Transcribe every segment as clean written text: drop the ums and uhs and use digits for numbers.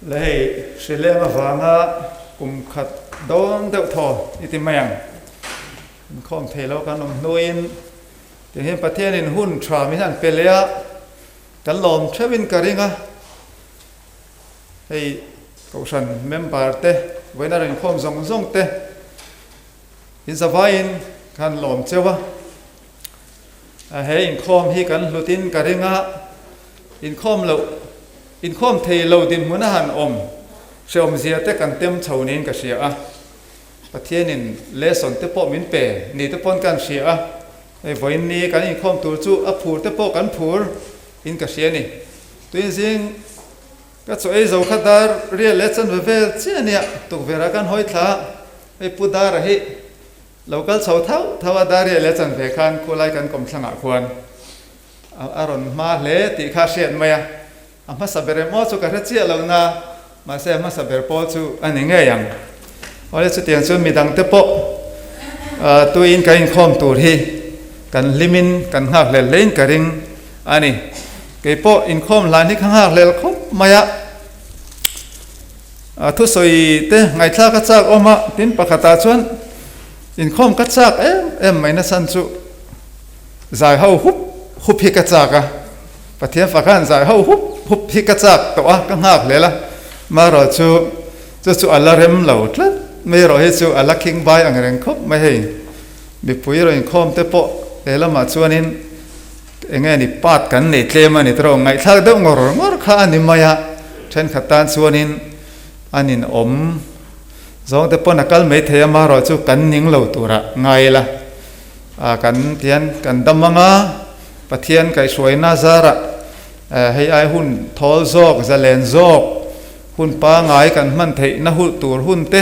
Le hei hrileng avanga kum khat dawn deuh thaw i ti mai ang. Inkhawm thei lo kan awm hnuin tiang hian Pathianin hun tha min han pe leh a, kan lawm theuhin ka ring a. Hei Kohhran member te, vawiina rawn inkhawm zawng zawng te inzavaiin ka han lawm cheu a. He inkhawm hi kan hlutin ka ring a, inkhawm loh, inkhawm thei lo dinhmun a han awm hrehawmzia te kan tem chho niin ka hria a. Pathianin lesson te pawh min pe ni te pawn kan hria a, hei vawiin ni kan inkhawm tur chu a phur te pawh kan phur in ka hria a ni. Tuin zing ka chaw ei zo kha dar rial leh chanve vel chiah ania tukverh ah kan hawi thla a, hei Pu Dara hi Lo kal chho thauh thauh a Daria leh chanve khan khulai kan kawmthlangah khuan a rawn hma hle tih kha a hriat mai a, a hmasa ber em aw chu ka hre chiah lo na, mahse a hmasa ber pawl chu a ni ngei ang. Awle chutiang chuan midang te pawh tuiin kan inkhawm tur hi kan hlimin kan nghak hlel hlein ka ring a ni. Kei pawh inkhawm hlan hi ka nghak hlel khawp mai a. A thusawi te ngaihthlak a chak awm a, tin pakhatah chuan inkhawm ka chak em em mai na chhan chu zai ho hup hup hi ka chak a, Pathian fak khan zai ho hup hup hi ka chak tawh a, ka nghak hlel a, marawh chu chu chu a la rem lo tlat mai erawh hi chu a la khing vai ang reng khawp mai hei, mipui rawn inkhawm te pawh he lamah chuanin Eng nge ni part kan nei tlem a ni tawh ngaihthlak deuh ngawr ngawr kha a ni mai a, thenkhat tan chuanin an in awm zawng te pawn a kal mai thei a, marawh chu kan ning lo turah ngai ila a kan tihian kan dam ang a, Pathian kaihhruaina zarah hei ai hun thawl zawk zalen zawk hun pangai kan hman theihna hulh tur hun te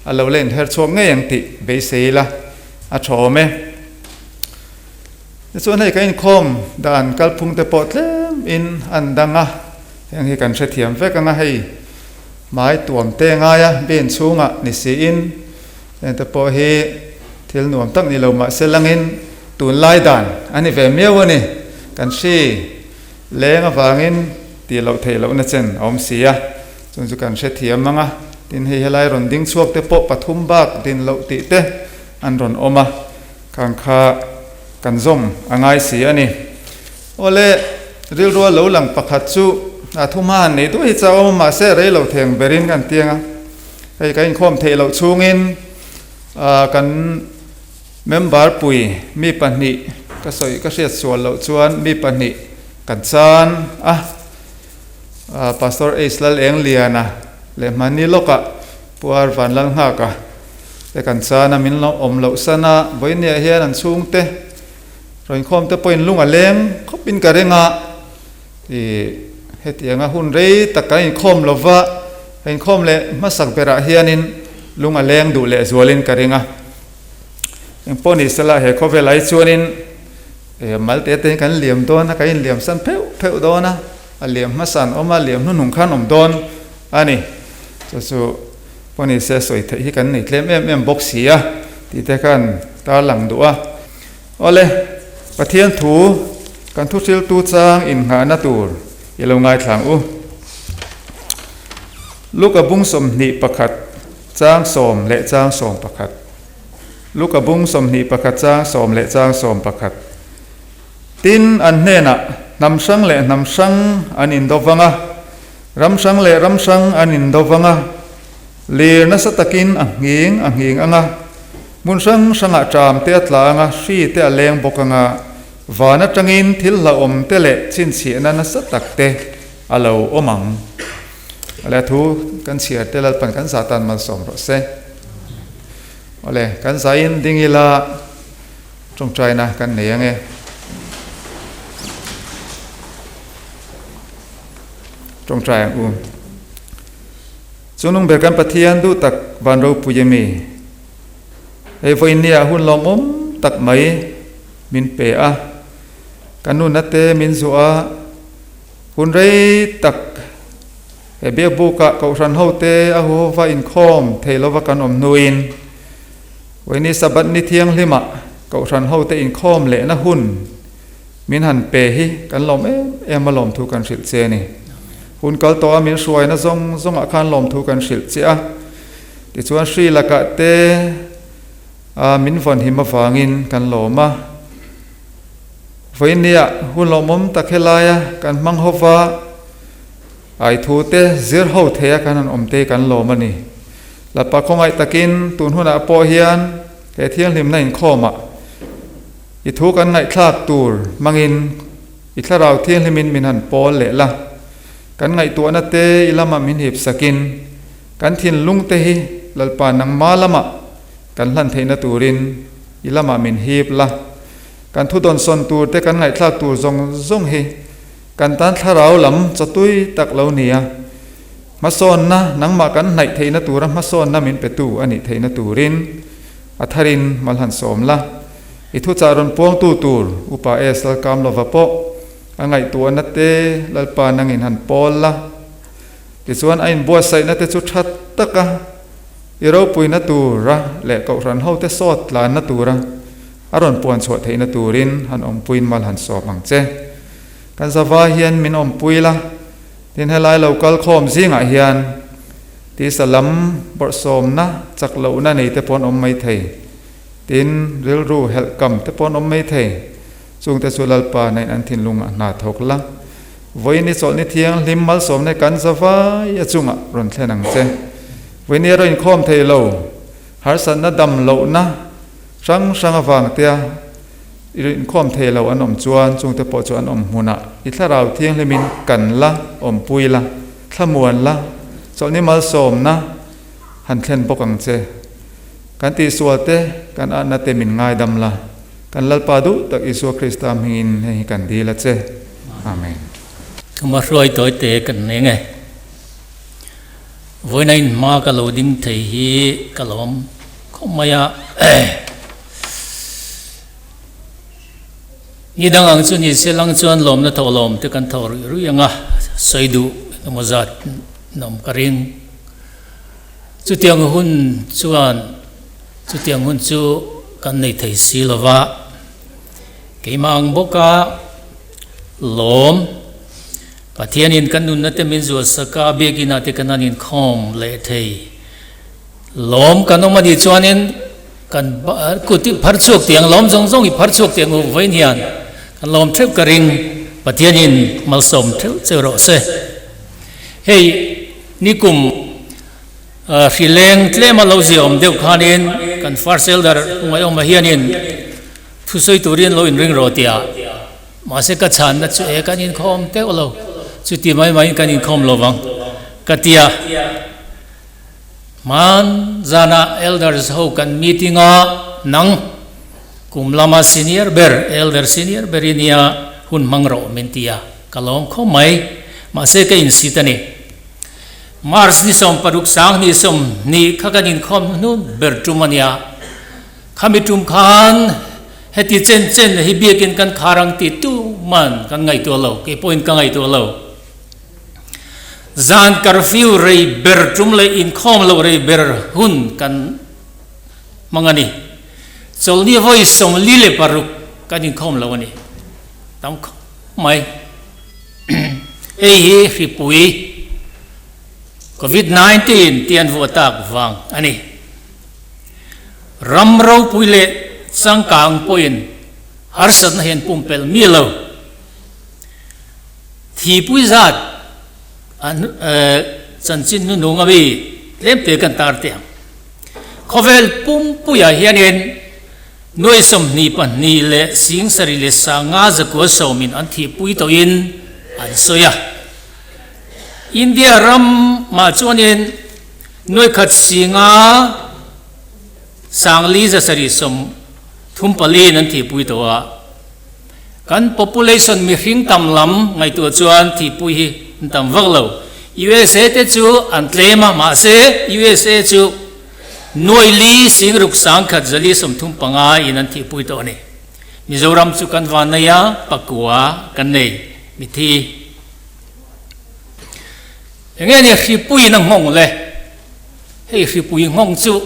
a lo la inher chhuak ngei ang tih beisei ila a tha awm e. Tichuan hei kan inkhawm dan kalphung te pawh tlem in an dang a, heng hi kan hrethiam vek ang a, hei hmai tuam te ngai a bin chhungah ni siin heng te pawh hi thil nuam tak ni lo mahse langin tunlai dan a ni ve miau a ni, kan hri leng avangin tih loh theih lohna chen a awm si a, chung chu kan hrethiam ang a, tin hei helai rawn ding chhuak te pawh pathum bak din loh tih te an rawn awm a. Khang kha kan zawm a ngai si a ni. Awle, rilrua lo lang pakhat chu a thu hma han nei duh hi chau awm a, mahse rei lo theng berin kan tiang a. Hei kan inkhawm theih loh chhungin kan member pui mi pahnih ka sawi ka hriat sual loh chuan mi pahnih kan chan a, Pastor Ace Lalengliana leh hmani lawkah Pu Ar Vanlalnghaka te kan chan a, min lo awm loh san a, vawinia hian an chhungte rawnkhawm te pawhin lung a leng khawp in ka ring a, ih hetianga hun rei tak kan inkhawm lo va, ka inkhawm leh hmasak berah hianin lung a leng duh leh zualin ka ring a, engpawh ni sela he khawvel ai chuanin mal te te hi kan liam dawn a, kan inliam san pheuh pheuh dawn a, a liam hmasa an awm a, liam hnuhnung khan awm dawn a ni. Chu chu pawh ni se sawi theih hi kan nei tlem em em bawk si a tih te khan tarlang duh a. Awle, Pathian thu kan thu hriltu chang innghahna tur i lo ngaithlang u. Luka bung 21 chang 10 leh chang 11. Luka bung 21 chang 10 leh chang 11. Tin, an hnenah hnam hrang leh hnam hrang an indo vang a, Ram hrang leh ram hrang an indo vang a, lir nasa takin a nghing a nghing ang a, hmun hrang hrangah ṭam te a tla ang a, hri te a leng bawk ang a, van aṭangin thil hlauhawm te leh chhinchhiahna nasa tak te a lo awm ang. Awle, thu kan chhiar te Lalpan kan zah tan malsawm rawh se. Awle, kan zahin ding ila ṭawngṭaina kan nei ang e. Tawngtai ang u. Chungnung ber kan Pathian duh tak van ropui a mi? Hei vawiin nia hun lawmawm tak mai min pe a. Kan nunna te min zuah a, hun rei tak he biakbukah kohhran hote a huhova inkhawm thei lova kan awm hnuin vawiin Sabbath ni thianghlimah kohhran hote inkhawm lehna hun Min han pe hi kan lawm em em a lawmthu kan hrilh che a ni. Hun kal tawh a min hruaina zawng zawngah khan lawmthu kan hrilh che a. Tichuan hri lakah te a min vawnhim avangin kan lawm a. Vawinia hun lawmawm tak helaia kan hmang hova ai thu te zir ho theia kan han awm te kan lawm a ni. Lapa khawngaih takin tun hunah pawh hian he thianghlimna inkhawmah i thu kan ngaihthlak tur hmangin i thlarau thianghlimin min han pawl leh la. Kan ngaihtuahna te i lamah min hip sakin kan thinlung te hi Lalpa nangma lamah kan hlan theihna turin i lamah min hip la. Kan thudawnsawn tur te kan ngaihthlak tur zawng zawng hi kan tan thlarau lam chawtui tak lo nia. Hmasawnna, nangmah kan hnaih theihna tura hmasawnna min petu a nih theihna turin a tharin mal han sawm la. I thuchah rawn puangtu tur Upa S. Lalkamlova pawh a ngaihtuahna te Lalpa nangin han pawl la. Tichuan a inbuatsaihna te chu tha taka i ropuina tura leh kohhran hote sawt tlanna tura a rawn puan chhuah theihna turin han awmpuiin mal han sawm ang che. Kan zava hian min awmpui la. Tin, helai lo kal khawm zingah hian tisa lam bawrhsawmna chak lohna nei te pawh an awm mai thei. Tin, rilru helh kam te pawh an awm mai thei. Chungte chu Lalpa nain an thinlungah hna thawk la. Vawiin i chawlhni thianghlim malsawmna kan za vai a chungah rawn thlen ang che. Vawiin i rawn inkhawm thei lo, harsatna dam lohna hrang hrang avangtea I inkhawm thei lo an awm chuan chungte pawh chu an awm hmunah i thlarau thianghlimin kan la awmpui la, thlamuan la, chawlhni malsawmna han thlen bawk ang che. Kan tihsual te, kan atna te min ngaidam la, kan Lalpa duh tak Isua Krista hmingin hei hi kan dil a che. Amen. Thuma hruai tawi te kan nei nge. Vawiina in hma ka lo ding thei hi ka lawm khawp mai a. Ni dang ang chu ni se lang chuan lawmna tho lawm te kan tho ruih ruih ang a, sawi duh emaw zat nawm ka ring. Chutiang hun chuan chutiang hun chu kan nei thei si lo va, keimah ang bawka lawm Pathianin kan nunna te min zualsak a, biakinah te kan han inkhawm leh thei. Lawm kan awm a nih chuanin kan kut i phar chhuak tih ang, lawm zawng zawng i phar chhuak tih ang u vawiin hian kan lawm theuh ka ring, Pathianin malsawm theuh cheu rawh se. Hei nikum hrileng tlema lo zia awm deuh khanin kan First Elder Ngaihawma hianin thusawi turin lo inring rawh tia mahse ka chhanna chu e kan inkhawm teuh lo, chuti mai maiin kan inkhawm lo vang ka tia. Hman zanah Elders ho kan meeting a, nang kum lama senior ber, Elder senior ber i nia, hun hmang rawh min ti a, ka lawm khawp mai. Mahse ka insit a ni. March ni 16 sanghnih 20 kha kan inkhawm hnuhnun ber tum a nia. Khami tum khan heti chen chen hi biakin kan khar ang tih tuman kan ngaihtuah lo, kei pawhin ka ngaihtuah lo. Zan curfew rei ber tum leh inkhawm loh rei ber hun kan hmang a ni. Chawlhni vawi 46 kan inkhawm lo a ni. Tam khawp mai. Hei hi hripui Covid 19 tih an vuah tak vang a ni. Ram ropui leh changkang pawhin harsatna hi an pumpelh mi lo. Thipui zat an chanchin hnunung ami tlemte kan tar teh ang. Khawvel pumpuiah hianin nuai 22 leh 70 leh 500 sawmin an thihpui tawhin an sawi a. India ramah chuanin nuai khat singa 4,700 34 in an thihpui tawh a. Kan population mihring tam lam ngaihtuah chuan thihpui hi an tam vak lo. USA te chu an tlem a, mahse USA chu nuai li singruk sangkhat zali 35 in an thihpui tawh a ni. Mizoram chu kan van nei a, pakua kan nei mithi. Enge ni hripuiin a nghawng le? Hei hripui nghawng chu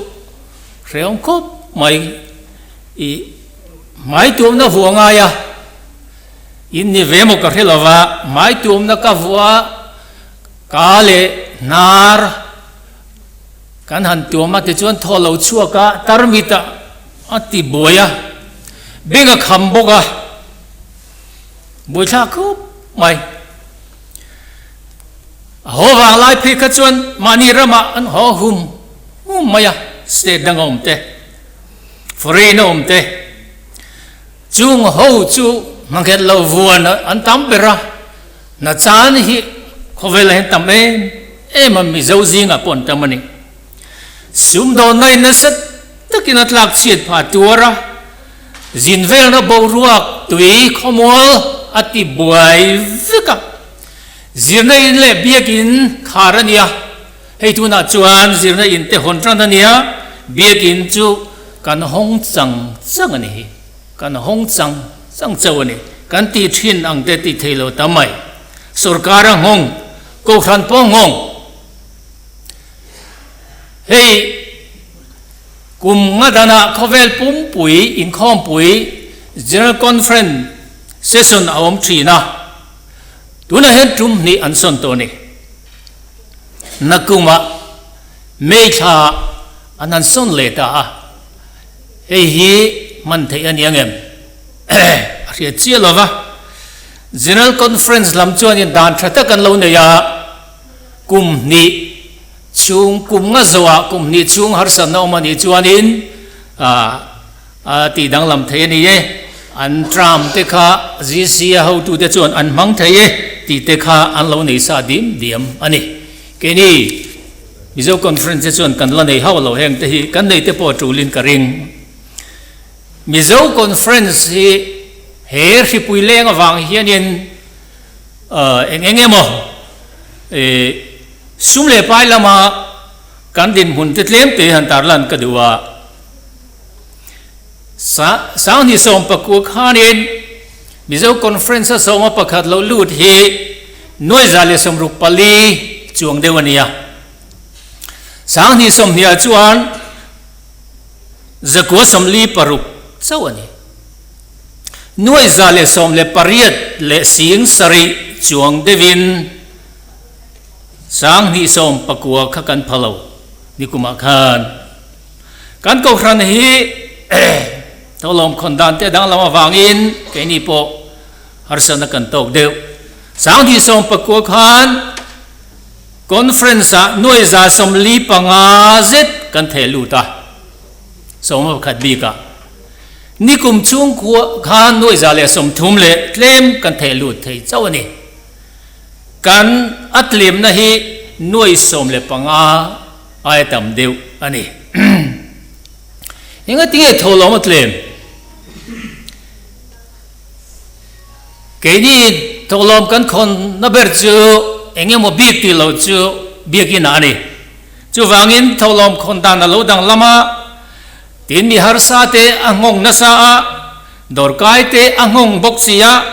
hrehawm khawp mai i Hmai tuamna vuah ngai a, in ni ve maw ka hre lo va, hmai tuamna ka vuah a, Ka leh hnar kan han tuam a tichuan thaw lo chhuak a, tarmit ah a ti buai a, beng a kham bawk a, buaithlak khawp mai. A haw vang lai phei kha chuan mahni ramah an haw hum hum mai a, state danga awm te, foreign a awm te, chung ho chu hmanghet lo vuan an tam ber a. Na chan hi khawvelah hian tam em em a, Mizo zingah pawh an tam a ni. Sumdawnna in nasa takin a tlak chhiat phah tuar a, zin velna boruak tui khawmual a ti buai vek a. Zirna in leh biakin khar a nia, hei tunah chuan zirna in te hawn tan a nia, biakin chu kan hawng chang chang a ni hi. Kan hawng chang chang chauh a ni. Kan tih thin ang te tih thei lo ta mai. Sorkar a nghawng, Kohhran pawh a nghawng. Hei kum nga danah khawvel pumpui inkhawmpui General Conference session a awm thin a, tunah hian tum hnih an sawn tawh a ni. Nakumah May thla an han sawn leh ta a. Hei hi hman theih a ni ang em? A hriat chiah lo va. General Conference lam chuanin dan tha tak an lo nei a, kum hnih chhung, kum nga zawhah kum hnih chhung harsatna awm a nih chuanin a tih danglam theih a ni e. An term te kha GC a hotute chuan an hmang thei e tih te kha an lo nei sa dim diam a ni. Keini Mizo Conference te chuan kan la nei hauh lo heng te hi kan nei te pawh a tulin ka ring. Mizo Conference hi he hripui leng avang hianin eng eng emaw sum leh pai lama kan dinhmun te tlem te han tarlan ka duh a. Sanghnih sawmpakua khanin Mizo Conference a sawma pakhat lo lut hi 1064 chuang deuh a ni a. Sanghnih sawmhnih ah chuan 946 chauh a ni. 1018 7 chuang deuhin Sanghnih sawmpakua kha kan pha lo nikumah khan. Kan Kohhran hi tawlawm khawn dan te danglam avangin keini pawh harsatna kan tawk deuh. 2019 khan Conference ah 145 zet kan theh lut a, 11 bikah. Nikum chhung khan 130 leh tlem kan theh lut thei chauh a ni. Kan a tlemna hi 15 Ai tam deuh a ni. Enga tinge tho lawm a tlem? Keini tho lawm kan khawn na ber chu eng emaw bik tih loh chu biakin ah a ni. Chuvangin tho lawm khawn dan a lo danglam a, tin mi harsa te a nghawng nasa a, dawrkai te a nghawng bawk si a,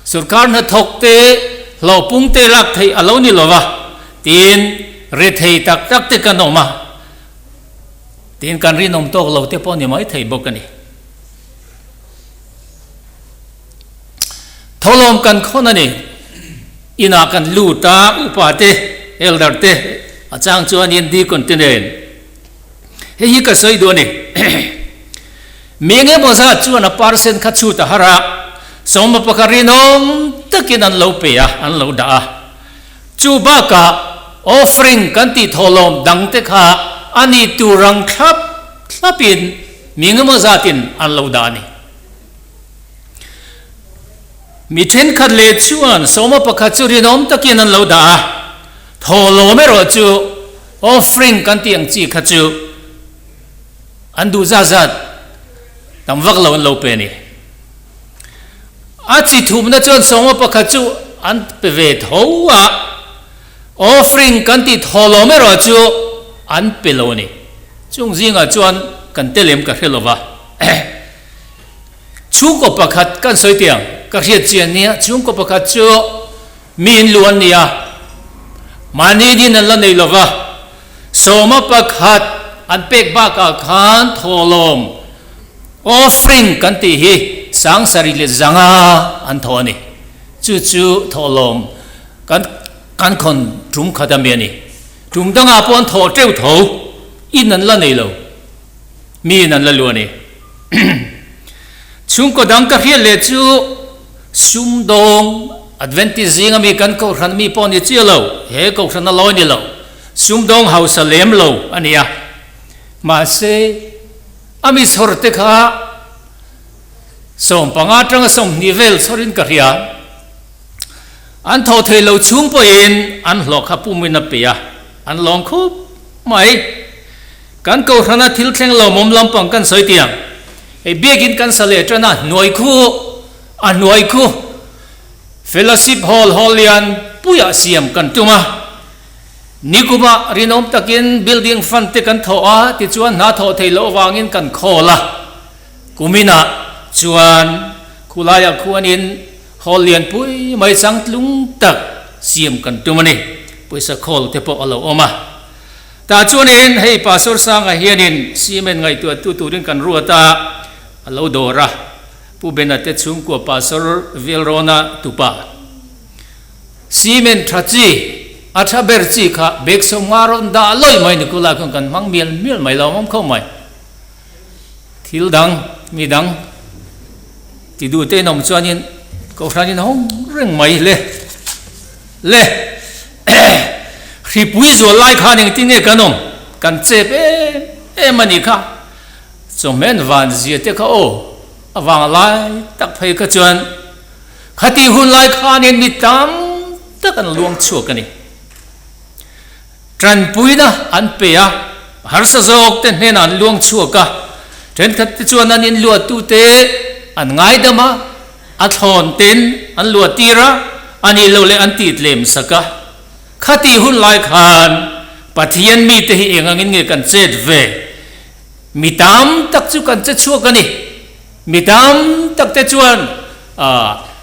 sorkar hnathawk te hlawhpung te lak theih a lo ni lo va. Tin, rethei tak tak te kan awm a, tin kan rinawm tawk lo te pawh ni mai thei bawk a ni. Tholawm kan khawn a ni. Inah kan lut a, upa te, elder te, a chang chuanin deacon te nen. Hei hi ka sawi duh a ni. Mi eng emaw zat chuan a percent kha chhut a har a, sawma pakhat rinawm takin an lo pe a, an lo dah a. Chu bakah offering kan tih thawhlawm dangte kha a ni tur ang thlap thlapin mi engemaw zatin an lo dah a ni. Mi thenkhat leh chuan sawma pakhat chu rinawm takin an lo dah a, thawhlawm erawh chu offering kan tih ang chi kha chu an duh zat zat tam vak lo an lo pe a ni. A chi thumna chuan sawma pakhat chu an pe ve tho a, offering kan tih thawhlawm erawh chu an pe lo a ni. Chung zingah chuan kan tel em ka hre lo va. Chhungkaw pakhat kan sawi teh ang, ka hriat chian nia, chhungkaw pakhat chu mi in lu an ni a, mahni din an la nei lo va, sawma pakhat an pek bakah khan thawhlawm, Offering kan tih hi 75 an thawh a ni. Chu chu thawhlawm kan Kan khawn tum khat a mi a ni. Tum dangah pawh an thawh teuh tho, in an la nei lo, mi in an la lu a ni. Chhungkaw dang ka hriat leh chu sumdawng Adventist zinga mi kan kohhran mi pawh ni chiah lo, he kohhran a lawi ni lo, sumdawng hausa lem lo a ni a. Mahse, a mi chhawr te kha 15 atanga 20 vel chhawrin ka hria. An thawh thei lo chung pawhin an hlawh kha pumin a pe a, an lawng khup mai. Kan kohhrana thil thleng lawmawm lampang kan sawi tiang, hei biakin kan sa leh tan a, hnuai khu, a hnuai khu Fellowship Hall, hall lian puiah siam kan tum a. Nikuma rinawm takin building fund te kan thawh a, tichuan hna thawh theih loh avangin kan khawl a. Kuminah chuan khulaiah khuanin Hall lian pui mai changtlung tak siam kan tum a ni. Pawisa khawl te pawh a lo awm a. Tah chuanin hei Pastor Sanga hianin cement ngaihtuahtu turin kan ruat a, a lo dawr a. Pu Bena te chhungkua Pastor Velrawna tupa. Cement tha chi, a tha ber chi kha bag sawmnga rawn dah lawih mai ni kulai khan kan hmang mial mial mai lo awm khawp mai. Thil dang, mi dang ti duh te in awm chuanin Kohhranin a hawng reng mai le. Le, hripui zual lai khan engtin nge kan awm? Kan chep em em a nih kha. Chawhmeh van zia te kha aw, a vang lai tak phei kha chuan khati hun lai khanin mi tam tak an luang chhuak a ni. Tanpuina an pe a, harsa zawk te hnenah an luang chhuak a, thenkhat te chuan an inluahtute an ngaidam a, a thlawn ten an luahtir a, a nih loh leh an tihtlem sak a. Khatih hun lai khan Pathian mite hi eng angin nge kan chet ve? Mi tam tak chu kan che chhuak a ni. Mi tam tak te chuan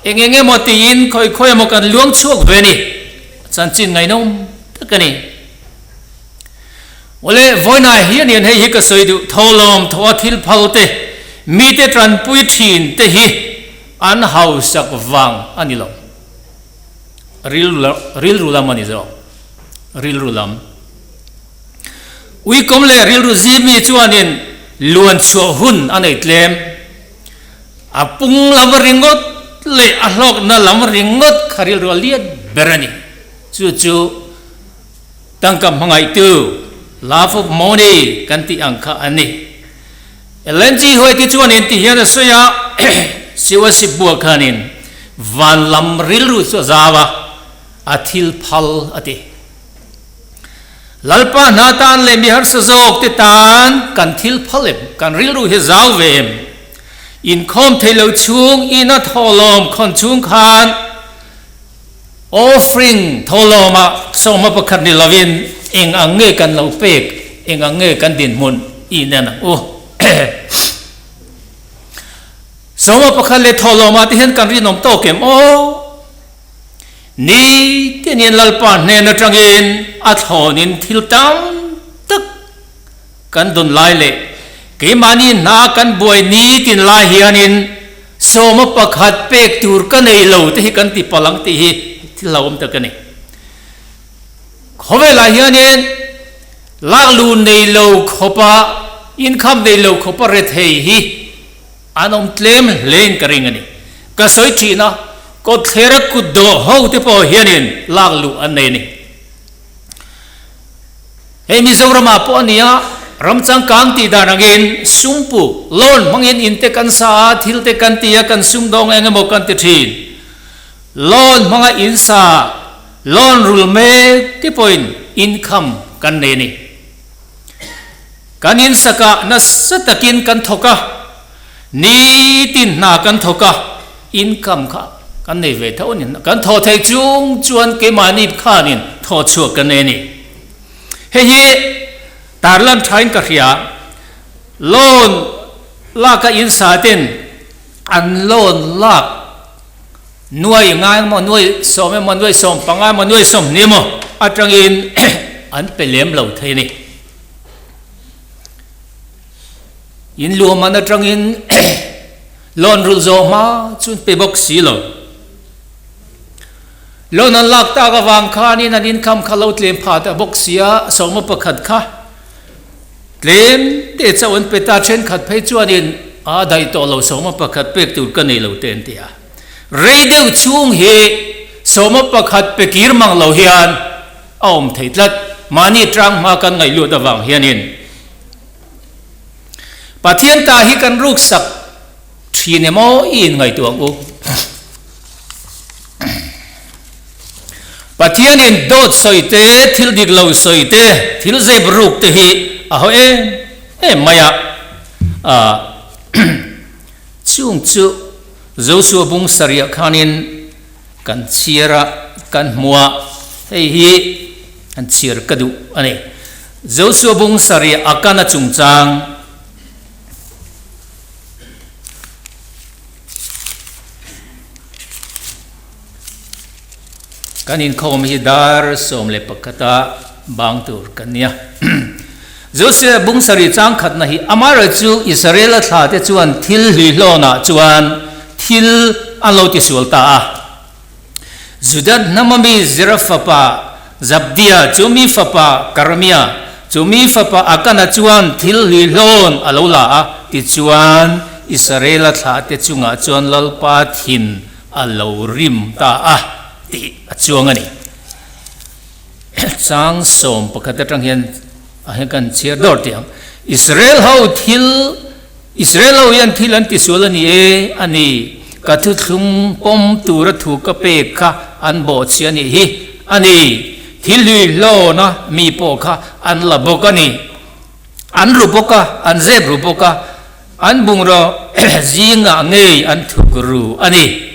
eng eng emaw tiin khawi khawi emaw kan luang chhuak ve a ni. Chanchin ngaihnawm tak a ni. Awle, vawiinah hianin hei hi ka sawi duh, tholawm thaw a thil phal te, mite tanpui thin te hi an hausak vang a ni lo. Rilru lam a ni zawk. Rilru lam. Uikawm leh rilru zimi chuanin luan chhuah hun a nei tlem. A pung lam ringawt leh a hlawkna lam ringawt kha rilru a lian ber a ni. Chu chu tangka hmangaihtu, love of money, kan tih ang kha a ni. Ellen G. White chuanin ti hian a sawi a, Siwasip buah khanin van lam rilru chu a zau a, a thil phal a ti. Lalpa hna tan leh mi harsa zawk te tan kan thil phal em? Kan rilru hi zau ve em? Inkhawm thei lo chhung ina thawhlawm khawn chhung khan offering thawhlawmah sawma pakhat ni lovin eng ang nge kan lo pek, eng ang nge kan dinhmun i nen ang u. Sawma pakhat leh thawhlawmah te hian kan rinawm tawk em aw? Ni tinin Lalpa hnen atangin a thlawnin thil tam tak kan dawn lai leh keimahni hna kan buai ni tin lai hianin sawma pakhat pek tur ka nei lo te hi kan ti palh ang tih hi thil hlauhawm tak a ni. Khawvelah hianin laklu nei lo khawpa income nei lo khawpa rethei hi An awm tlem hlein ka ring a ni. Ka sawi thin a, kawtthlera kut dawh ho te pawh hianin lak luh an nei a ni. Hei Mizoramah pawh a ni a, ram changkang tih dan angin sumpu, loan, hmangin in te kan sa a, thil te kan ti a, kan sumdawng eng emaw kan ti thin. Loan hmanga in sa, loan rul mek te pawhin income kan nei a ni. Kan insakah nasa takin kan thawk a, nitin hna kan thawk a, income kha kan nei ve tho a ni. Kan thawh theih chung chuan keimahni khanin thawh chhuak kan nei a ni. Hei hi tarlan thain ka hria, loan laka insa ten an loan lak nuai ngai emaw, nuai sawm emaw, nuai sawm panga emaw, nuai sawmhnih emaw atangin an pe lem lo thei a ni. In luahman atangin loan rulh zawh hma chu an pe bawk si lo. Loan an lak tak avang khanin an income kha lo tlem phah ta bawk sia, sawma pakhat kha tlem te chauh an pe ta, thenkhat phei chuanin a daih tawh lo sawma pakhat pek tur ka nei lo te an ti a. Rei deuh chhung hi sawma pakhat pe kir mang lo hian a awm thei tlat, mahni tang hma kan ngaih lut avang hianin Pathian ta hi kan ruksak thin emaw i inngaihtuah ang u. Pathianin dawt sawi te, thil dik lo sawi te, thil zep ruk te hi a haw em em mai a. Chung chu Joshua bung sarih ah khanin kan chhiar a, kan hmu a, hei hi an chhiar ka duh a ni. Joshua bung sarih a kana chungchang. Kan inkhawm hi dar 11 a bang tur kan nia. Josua bung sarih chang khatna hi amaherawhchu Israela thla te chuan thil hluihlawnah chuan thil an lo tisual ta a. Juda hnama mi Zera fapa Zabdia, chu mi fapa Karmia, chu mi fapa Akana chuan thil hluihlawn a lo la a, tichuan Israela thlahte chungah chuan Lalpa thin a lo rim ta a tih a chuang a ni. Chang 11 atang hian ah hian kan chhiar dawr tih ang. Israel ho thil Israel ho hian thil an tisual a ni e, a ni, ka thuthlung pawm tura thu ka pek kha an bawhchhi a nih hi, a ni, thil hlui hlawna mi pawh kha an la bawk a ni. An ru bawk a, an zep ru bawk a, an bungraw zingah ngei an thuk ru a ni.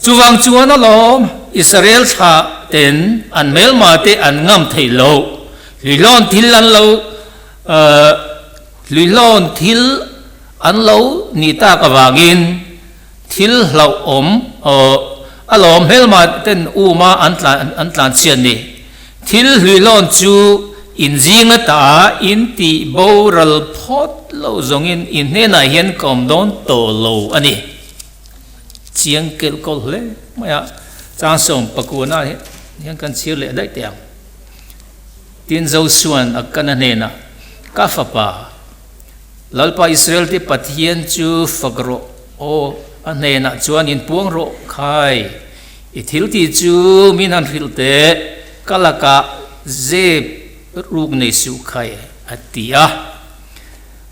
Chuvang chuan alawm Israel thlah ten an hmelma te an ngam theih loh, hluihlawn thil an lo hluihlawn thil an lo nih tak avangin thil hlauhawm alawm hmelma ten uma an tlan an tlanchhiat ni. Thil hluihlawn chu in zing ata in tih boral phawt lo zawngin in hnenah hian ka awm dawn tawh lo a ni. Chiang kelh kawlh hle mai a, chang 19 ah hian kan chhir leh daih teh ang. Tin Josua'n a kana hnenah, Ka fapa, Lalpa Israel te Pathian chu fak rawh aw, a hnenah chuan inpuang rawh khai, i thil tih chu min han hrilh teh, ka lakah zep ruk nei suh khai, a ti a.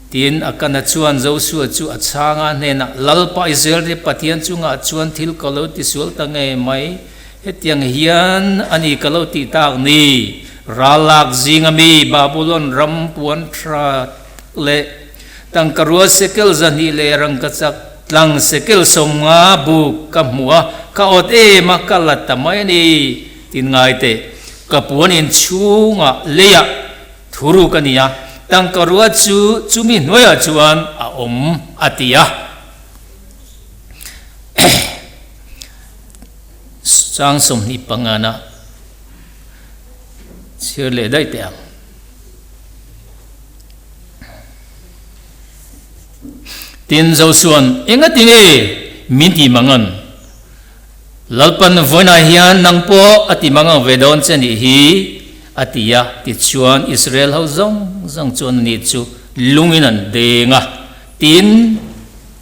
Tin, Akana chuan Josua chu a chhang a, hnenah, Lalpa Israel-te Pathian chungah chuan thil ka lo tisual ta ngei mai, hetiang hian a ni ka lo tih tak ni, Ralak zinga mi Babulon ram puan tha leh tangkarua sekel 200 leh rangkachak tlang sekel 50 buk ka hmu a, ka awt em a, ka la ta mai a ni, tin ngai teh, ka puan inchhungah leiah Thuruk a ni a, tangka rua chu chumi hnuaiah chuan a awm a ti a. Chang 25 na chhiar leh daih teh ang. Tin, Josua'n, Engati nge min tih mangan? Lalpan vawiinah hian nang pawh a ti mangang ve dawn che nih hi, a ti a. Tichuan, Israel ho zawng zawng chu anni chu lungin an deng a, tin,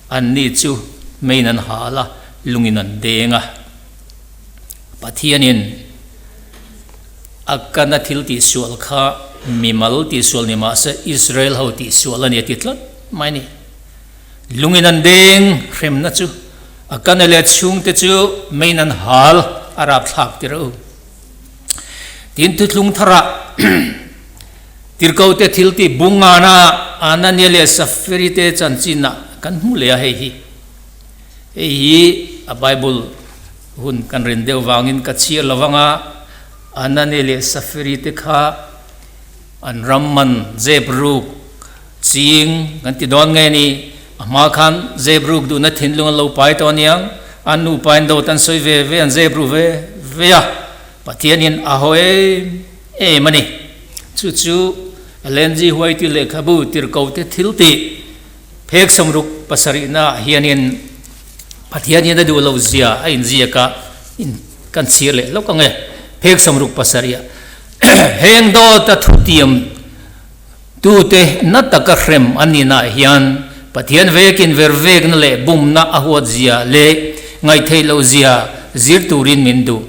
anni chu meiin an hal a, lungin an deng a. Pathianin a kana thil tihsual kha mimal tihsual ni mah se Israel ho tihsual a ni a ti tlat mai a ni. Lungin an deng hremna chu a kana leh chhungte chu meiin an hal a rapthlak tir u. Tin thuthlung tharah tirhkote thil tih bungana Anania leh Safiri te chanchinah kan hmu leh a hei hi. Hei hi a Bible hun kan rin deuh vangin ka chhiar lo vanga Anania leh Safiri te kha An ram man zep ruk ching kan ti dawn nge ni? A hma khan zep ruk duhna thinlung an lo pai tawh aniang, an nupa in dawt an sawi ve ve, an zep ru ve ve a, Pathianin a haw em em a ni. Chu chu Ellen G. White lehkhabu tirhkote thil tih phek 67 ah hianin Pathianin a duh loh zia a inziak a. In kan chhir leh hlawk ang e. Phek 67 ah heng dawta thutiam tute na taka hrem an nihnaah hian Pathian vekin vervekna leh bumna a huatzia leh ngaihtheih lohzia zir turin min duh.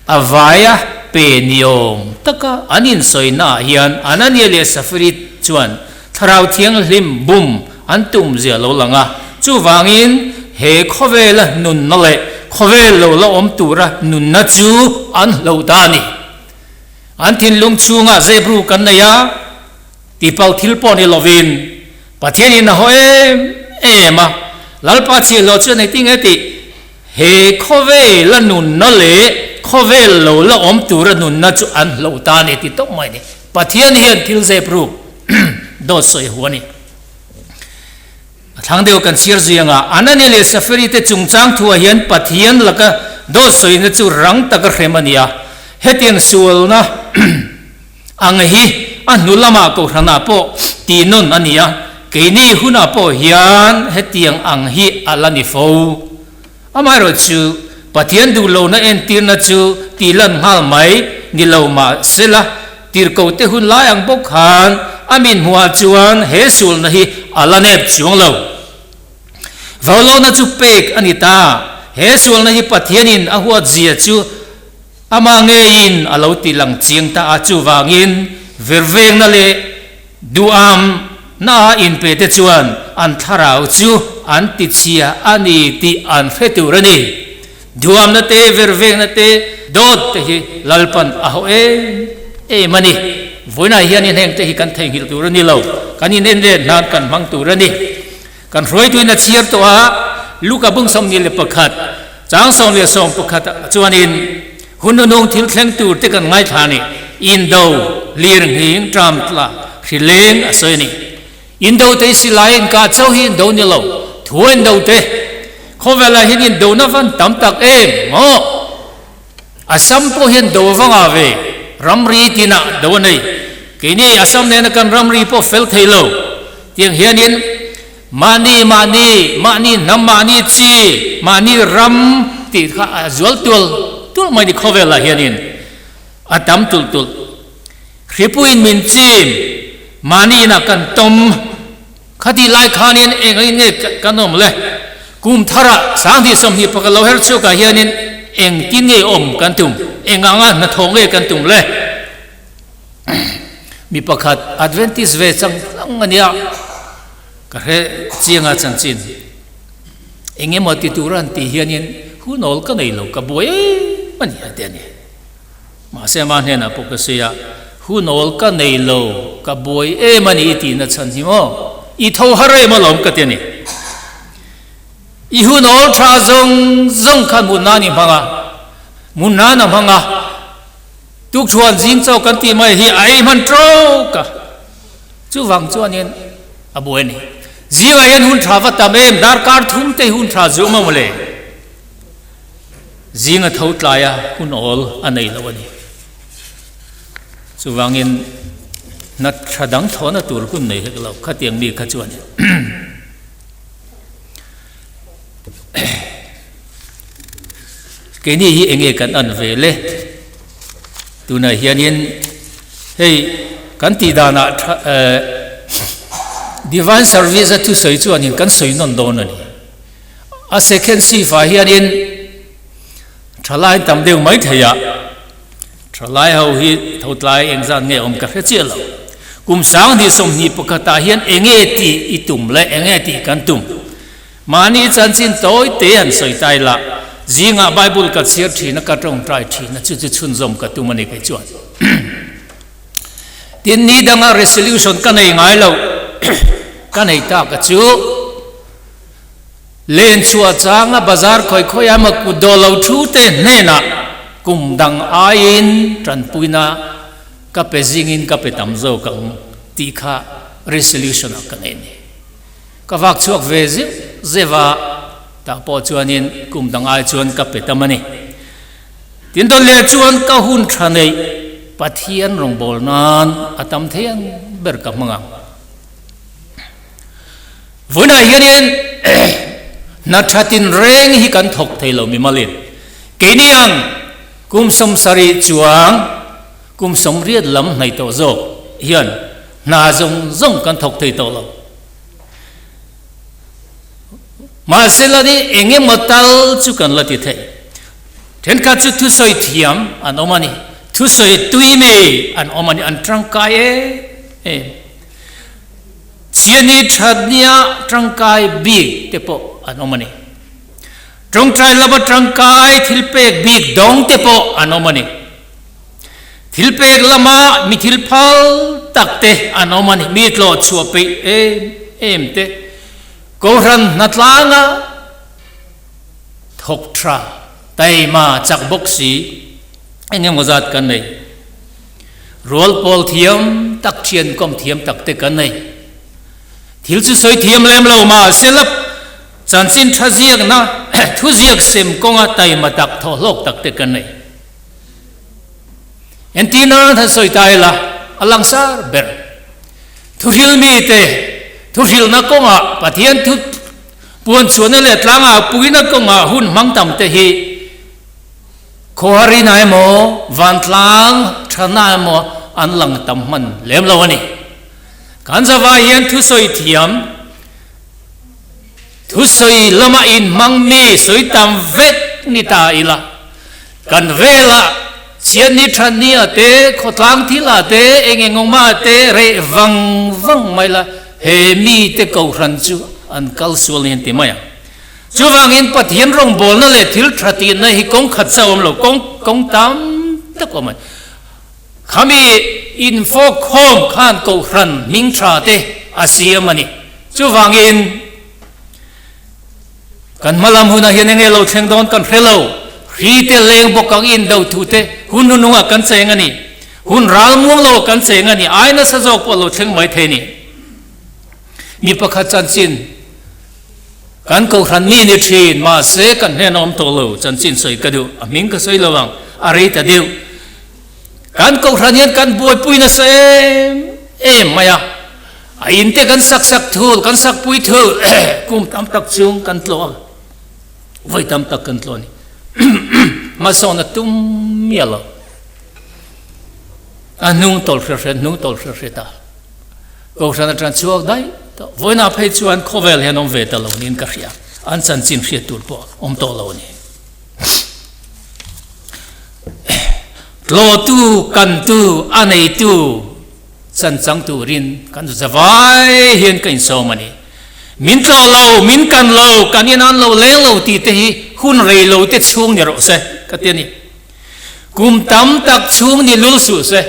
A vaia pe niawm taka an insawinaah hian Anania leh Safiri chuan Thlarau Thianghlim bum an tumzia lo lang a, chuvangin he khawvela nunna leh khawvel lo la awm tura nunna chu an hloh ta a ni. An thinlung chhungah zebru kan nei a, tihpalh thil pawh ni lovin Pathianin a haw em em a, Lalpa chhiahhlawh chuan engtin nge tih? He khawvela nunna leh khawvel lo la awm tura nunna chu an hloh ta a ni ti tawp mai a ni. Pathian hian thil zep ruk dawt sawi hu a ni. A thlang deuh kan chhiar zui anga Anania leh Safiri te chungchang thuah hian Pathian laka dawt sawina chu rang taka hrem a ni a. Hetiang sualna ang hi a hnu lamah kohhranah pawh tihnawn a ni a, keini hunah pawh hian hetiang ang hi a la ni fo. Amaherawhchu, Pathian duhlohna entirna chu tihlan nghal mai ni lo mah sela, tirhkohte hun lai ang bawk khan a min hmuhah chuan he sualna hi a la nep chuang lo. Vaulohna chu pek a ni ta. He sualna hi Pathianin a huatzia chu Amah ngeiin a lo ti lang chiang ta a, chuvangin vervengna leh duhamna a inpe te chuan an thlarau chu an ti chhia a ni tih an hre tur a ni. Duhamna te, vervengna te, dawt te hi Lalpan a hauh em em a ni. Vawiinah hianin heng te hi kan theihnghilh tur a ni lo, kan inen let nan kan hmang tur a ni. Kan hruaituin a chhiar tawh a, Luka bung 21, chang 11 ah chuanin hun hnunung thil thleng tur te kan ngaithla a ni. Indo, lir nghing, tram tla, hri leng a sawi a ni. Indo te hi silai inkah chauh hi indo ni lo, thu a indo te. Khawvelah hian indona van tam tak em maw? Assam pawh hian do a va ngah ve, ramri tinah do a nei. Keini Assam nena kan ramri pawh fel thei lo. Tiang hianin mahni mahni, mahni hnam, mahni chi, mahni ram tih kha a zual tual tual mai ni khawvelah hianin a tam tulh tulh. Hripuiin min chim, mahni inah kan tawm. Khatih lai khanin eng angin nge kan awm le? Kum tharah 2021 lo her chhuakah hianin engtin nge awm kan tum? Eng anga hnathawh nge kan tum le? Mi pakhat Adventist ve chang chang a nia, ka hre chianga chanchin. Eng emaw ti tura an tih hianin hunawl ka nei lo, ka buai em a ni a ti a ni. Mahse ama hnenah pawh ka sawi a, Hunawl ka nei lo, ka buai em a ni i tihna chhan hi maw? I tho har em alawm ka ti a ni. I hunawl tha zawng zawng khan hmun nan i hmang a, hmun nan a hmang a, tukthuan zing chaw kan tih mai hi a ei hman tawk a, chuvang chuanin a buai a ni. Zingah hian hun tha va tam em, darkar thum te hi hun tha zuam a mawle. Zing a tho tlai a, hun awl a nei lo a ni. Chuvangin hna tha dang thawhna tur hun nei hek lo, khatiang mi kha chuan keini hi enge kan an ve le? Tunah hianin hei kan tih danah tha Divine Service a thusawi chuanin kan sawi nawn dawn a ni. A second shift ah hianin thalai tam deuh mai thei a, thalai ho hi tho tlai engzat nge awm ka hre chiah lo. Kum 2021 ah hian enge tih i tum leh enge tih kan tum? Mahni chanchin tawi te han sawi tai la, zingah Bible ka chhiar thin a, ka tawngtai thin a, chu chu chhunzawm ka tum a ni kei chuan. Tin, ni danga resolution ka nei ngai lo, ka nei tak a chu. Len chhuah changa bazar khawi khawi a emaw kut dawh lo thu te hnenah kum dang aiin tanpuina ka pe zingin ka pe tam zawk ang tih kha resolution ah ka nei a ni. Ka vak chhuak ve zeuh zeuh a, tah pawh chuanin kum dang ai chuan ka pe tam a ni. Tin dawn leh chuan ka hun tha neih Pathian rawngbâwl nan a tam thei ang ber ka hmang ang. Vawiinah hianin hna tha tinreng hi kan thawk thei lo mimalin. Keini ang kum 70 chuang, kum 80 lam hnaih tawh zawk hian hna zawng zawng kan thawk thei tawh lo. Mahse la ni eng emaw tal chu kan la ti thei. Thenkhat chu thusawi thiam an awm a ni, thusawi tui mi an awm a ni, an tangkai em em. Chhiani that nia tangkai bik te pawh an awm a ni. Tawngtai lama tangkai thil pek bik dawng te pawh an awm a ni. Thil pek lama mi thil phal tak te an awm a ni. Mi tlawh chhuah peih em em te, Kohhran hnatlanga thawk tha, taima chak bawk si eng emaw zat kan nei. Rual pawl thiam tak, thian kawm thiam tak te kan nei. Thil chu sawi thiam lem lo mahse la Chanchin tha ziakna thuziak sem kawnga taima tak thawh hlawk tak te kan nei. Entir nan han sawi ta ila, a langsar ber. Thuhril mite thuhrilna kawngah Pathian thu puan chhuahna leh tlangah puina kawngah hun hmang tam te hi khawharina emaw vantlang thana emaw an lang tam hman lem lo a ni. Kan zavai hian thusawi thiam Thusawi lama inhmang mi sawi tam vek ni ta ila, kan velah chhiatni thatni ah te, khawtlang thil ah te, eng eng awm ah te reh vang vang mai la, he mite kohhran chu an kal sual ni an ti mai ang. Chuvangin Pathian rawngbawlna leh thil tha tihna hi kawng khat chauh awm lo, kawng kawng tam tak awm a ni. Khami infawkkhawm khan kohhran hming tha te a siam a ni. Chuvangin, kan hmalam hunah hian enge lo thleng dawn kan hre lo. Hri te leng bawk ang indo thu te hun hnunungah kan cheng a ni. Hun ral muang lo kan cheng a ni. Ai nasa zawk pawh lo thleng mai thei a ni. Mi pakhat chanchin kan kohhran mi ni thin, mahse kan hnen a awm tawh lo. Chanchin sawi ka duh, a hming ka sawi lo ang, a rei ta deuh. Kan kohhran hian kan buaipui nasa em em mai a, a in te kan sak sak thul, kan sak pui thul, kum tam tak chung kan tlawh a, vawi tam tak kan tlawh a ni. Hmasawn a tum miah lo. A hnung tawlh hre hre, hnung tawlh hre hre ta. Kohhran atang chhuak daih tawh. Vawiinah phei chuan khawvel hian awm ve ta lo niin ka hria. An chanchin hriat tur pawh awm tawh lo a ni. Tlawhtu, kantu, a neitu chan chang turin kan zavai hian ka insawm a ni. Min tlawh lo, min kan lo, kan inan lo leng lo tih te hi hun rei lo te chhung ni rawh se ka ti a ni. Kum tam tak chhung ni lul suh se.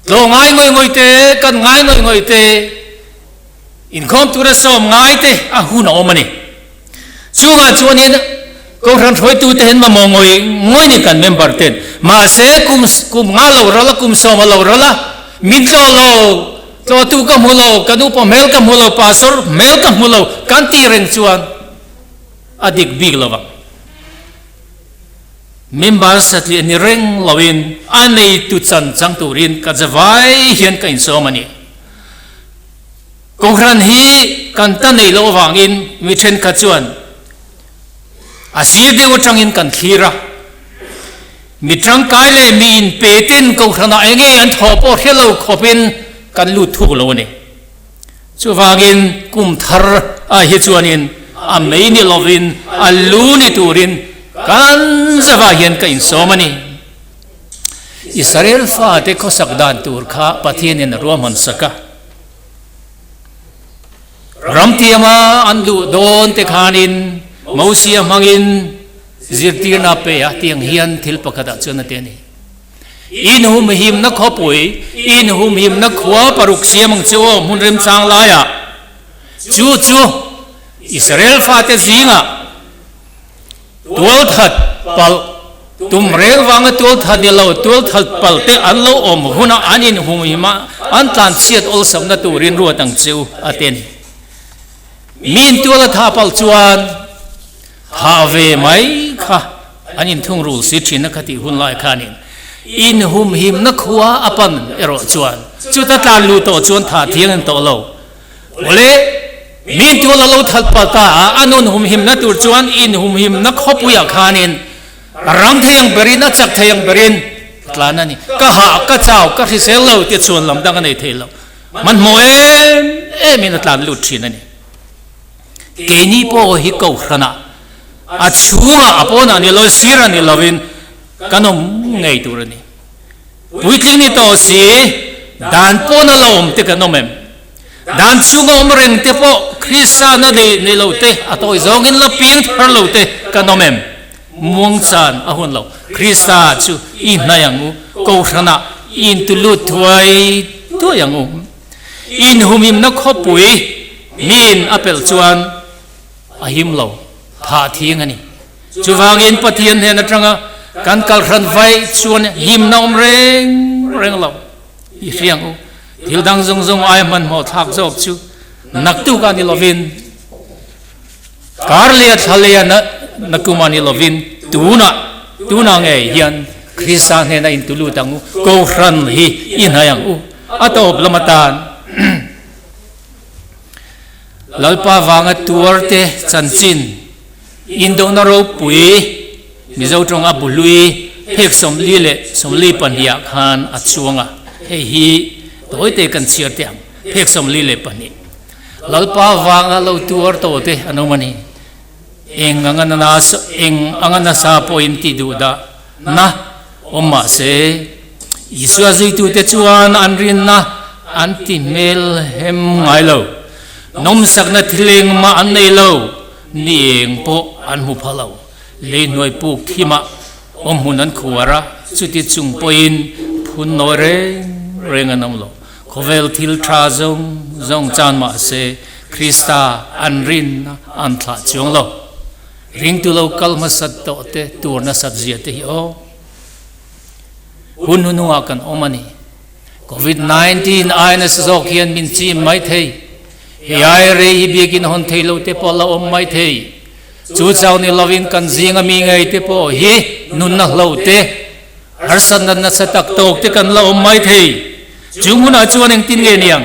Tlawh ngai ngawih ngawih te, kan ngai ngawih ngawih te, inkhawm tura sawm ngai te a hun a awm a ni. Chungah chuanin Kohhran hruaitute hian mamawh ngawih ngawih ni kan member ten. Mahse kum kum nga lo ral a, kum sawm a lo ral a, min tlawh lo, tlawhtu ka hmu lo, ka nupa hmel ka hmu lo, pastor hmel ka hmu lo kan tih reng chuan a dik bik lo vang. Member satliah ni reng loin a neitu chan chang turin ka zavai hian ka insawm a ni. Kohhran hi kan ta neih loh avangin mi thenkhat chuan a sir deuh atangin kan thlir a. Mi tangkai leh mi inpe ten kohhranah eng nge an thawh pawh hre lo khawpin kan lut thuk lo a ni. Chuvangin kum thar ah hi chuanin a mei ni lovin a lu ni turin kan zavah hian ka insawm a ni. Israel fate khawsak dan tur kha Pathianin a ruahman sak a. Ramtiama an luh dawn te khanin Mosia hmangin zirtirna a pe a, tiang hian thil pakhatah chuan a ti a ni. Inhumhimna khawpui, inhumhimna khua paruk siam ang che aw hmun remchang laiah, chu chu Israel fate zingah Tualthat palh, Tum reng vanga tualthat ni lo, tualthat palh te an lo awm hunah an inhumhim a, an tlanchhiat awlsamna turin ruat ang che u, a ti a ni. Miin tual a thah palh chuan thah ve mai kha an inthungrul si thin a kha tih hun lai khanin inhumhimna khua a pan erawh chuan chuta tlan luh tawh chuan thah thiang in tawh lo. Awle! Min tual a lo that palh ta a, a nun humhimna tur chuan inhumhimna khawpuiah khanin a rang thei ang berin, a chak thei ang berin ka tlan a ni. Ka hah, ka chau, ka hrisel lo tia chhuan lam dang a nei thei lo. Hmanhmawh em emin a tlan lut thin a ni. Keini pawh hi kohhranah a chhungah a pawnah ni lo, sir a ni lovin kan awm ngei tur a ni. Puitling ni tawh si, dan pawna la awm te kan awm em? Dan chhunga awm reng te pawh Kristana nei nei lo te, a tawi zawngin la piang thar lo te kan awm em? Muang chan a hun lo. Krista chu i hnai ang u, Kohhranah i intulut thuai thuai ang u. Inhumhimna khawpui miin a pelh chuan a him lo, phah thing a ni. Chuvangin Pathian hnen atanga kan kal hran vaih chuan himna awm reng reng lo i hriang u. Thil dang zawng zawng aia hmanhmawh thlak zawk chu naktuk a ni lovin, kar leh a thla leh a nakum a ni lovin tunah, tunah ngei hian Krista hnena intulut ang u, Kohhran hi i hnai ang u. A tawp lam atan. Lalpa vanga tuarte chanchin Indona ropui Mizo tawng a buhlui phek 42 ah khan a chuang a, hei hi tawite kan chhiar teh ang, phek 42. Lalpa vanga lo tuar tawh te an awm a ni. Eng anga nana eng anga nasa pawhin tih duh dah na awm mah se, Isua zuitute chuan an rinna an ti hmel hem ngai lo. Nawmsakna thil engmah an nei lo. Ni eng pawh an hmu pha lo. Lei hnuai puk thimah awm hmun an khuar a, chuti chung pawhin phun nawi reng reng an awm lo. Khawvel thil tha zawng zawng chan mah se Krista an rinna an thlah chuang lo. Ringtu lo kal hmasat tawh te tur nasat zia te hi aw. Hun hnuhnungah kan awm a ni. Covid 19 ai nasa zawk hian min chim mai thei. Hei ai rei hi biakin hawn thei lo te pawh la awm mai thei. Chu chau ni lovin kan zinga mi ngei te pawh hi nunna hlo te, harsatna nasa tak tawk te kan la awm mai thei. Chu hmunah chuan engtin nge niang?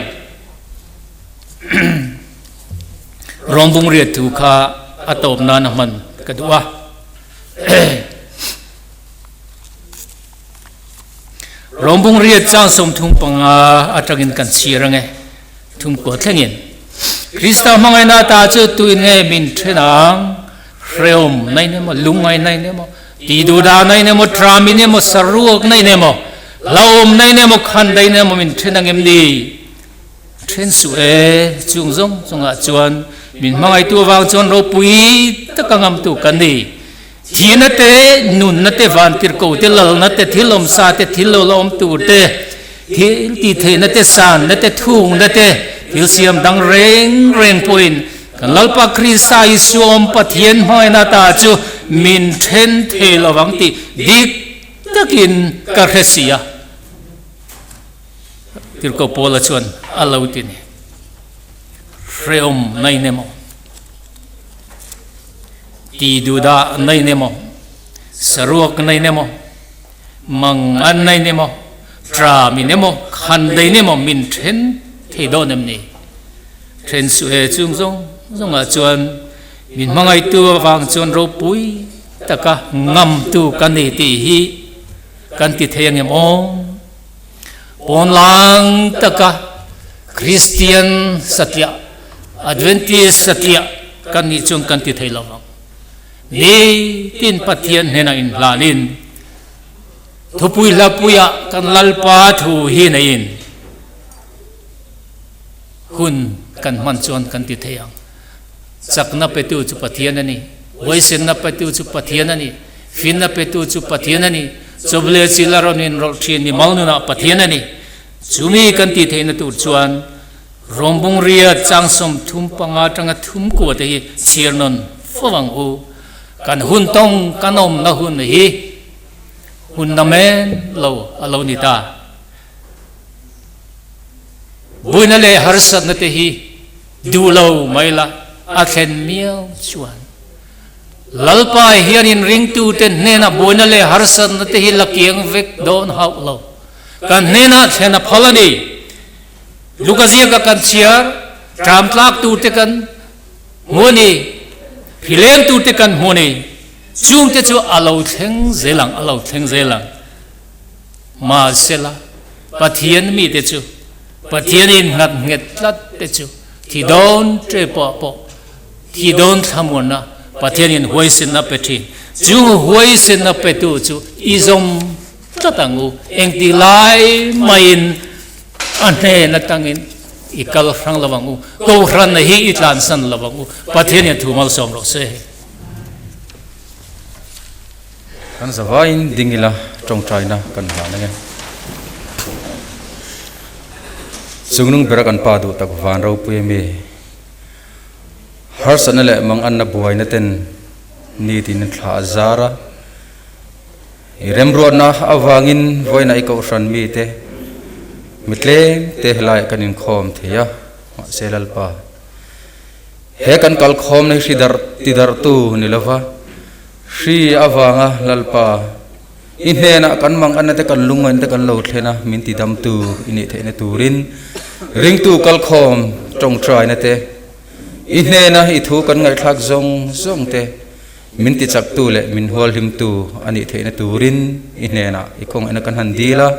Rawngbung riat thu kha a tawp nan a hman ka duh a. Rawngbung riat chang 35 atangin kan chhir ange. Thumkua thlengin Krista hmangaihna ta chu tuin nge min then ang? Hreawm na in emaw, lungngaihna in emaw, tihduhdahna in emaw, tram in emaw, saruakna in emaw, hlauhawmna in emaw, khandaihna emaw min then ang em ni? Then suh e, chung zawng zawngah chuan min hmangaihtu avang chuan ropui taka ngamtu kan ni. Thihna te, nunna te, vantirhko te, lalna te, thil awmsa te, thil lo la awm tur te, thil tihtheihna te, sanna te, thungna te, thil siam dang reng reng pawhin kan Lalpa Krista Isua awm Pathian hmangaihna ta chu min then thei lo vang tih dik takin ka hre si a. Tirhkoh Paula chuan a lo ti ni. Hrehawm nai nem aw. Ti duhdah nai nem aw. Saruak nai nem aw. Mang an nai nem aw. Tra min emaw, khan dei nem aw min then thei dawn em ni? Then suh e chung zawng zawngah chuan min hmangaihtu avang chuan ropui taka ngamtu ka ni tih hi kan ti thei angem aw? Pawnlang taka Kristian satliah, Adventist satliah kan nih chuan kan ti thei lo vang. Nitin Pathian hnenah inhlanin thupui hlapuiah kan Lalpa thu hi neiin hun kan hman chuan kan ti thei ang. Chakna petu chu Pathian a ni, huaisenna petu chu Pathian a ni, finna petu chu Pathian a ni, chawble chil a rawn inrawlh thin mimal nunah Pathian a ni. Chumi kan tih theihna tur chuan Rawngbung riat chang 35 atanga 30 te hi chhiar nawn fo ang u. Kan hun tawng kan awmna hun hi hun namen lo a lo ni ta. Buaina leh harsatna te hi duh lo mai la, a thlen miau chuan Lalpa hian inringtute hnenah buaina leh harsatna te hi la kiang vek dawn hauh lo. Kan hnenah thlen a phal a ni. Luka ziaka kan chhiar, tram tlak turte kan. Hmu a ni. Hrileng turte kan hmu a ni. Chungte chu a lo thleng zel ang, a lo thleng zel ang. Mahsela, Pathian mite chu, Pathianin nghat nghet tlat te chu thi dawn ṭe pawh pawh thi dawn thlamuanna Pathianin huaisenna pe ṭhin. Chung huaisenna petu chu i zawm tlat ang u. Engti lai maiin a hnen atangin i kal hrang lo ang u. Kohhranna hi i tlansan lo ang u. Pathianin thu malsawm rawh se. Kan zavaiin ding ila tawngtaina kan hlan ange. Chungnung bera kan pa duh tak van ropui ami harsatna leh manganna buaina ten nitin thla a zar a, i remruatna avangin vawiinah i kohhran mite mi tlem te helaiah kan inkhawm thei a, mahse Lalpa. He kan kalkhawmna hi hri darh ti darhtu ni lova, hri avanga Lalpa, i hnenah kan manganna te kan lungngaihna te kan lo thlen a, min ti damtu i nih theihna turin ringtu kalkhawm tawngtaina te, i hnena i thu kan ngaihthlak zawng zawng te min ti chaktu leh min hualhlimtu a nih theihna turin i hnenah i khawngaihna kan han dil a.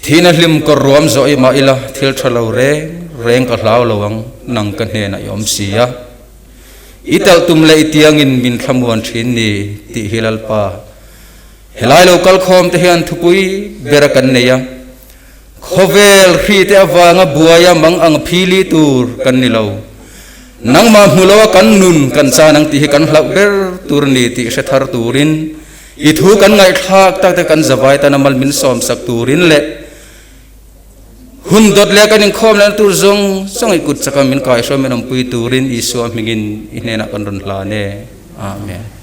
Thihna hlim kawr ruam zawh i mah ila thil tha lo reng reng ka hlau lo ang, nang ka hnenah i awm si a. I talh tum leh i tiangin min thlamuan thin ni tih hi Lalpa. Helai lo kal khawm te hian thupui bera kan nei a, khawvel hri te avanga buaia mang ang phili tur kan ni lo. Nangmah hmu loa kan nun kan chan ang tih hi kan hlauh ber tur ni tih hre thar turin I thu kan ngaihthlak tak te kan zavai tana mal min sawm sak turin leh hun dawt leh kan inkhawm lehna tur zawng zawng i kut chaka min kaihhruai min awmpui turin Isua hmingin i hnenah kan rawn hlan e. Amen.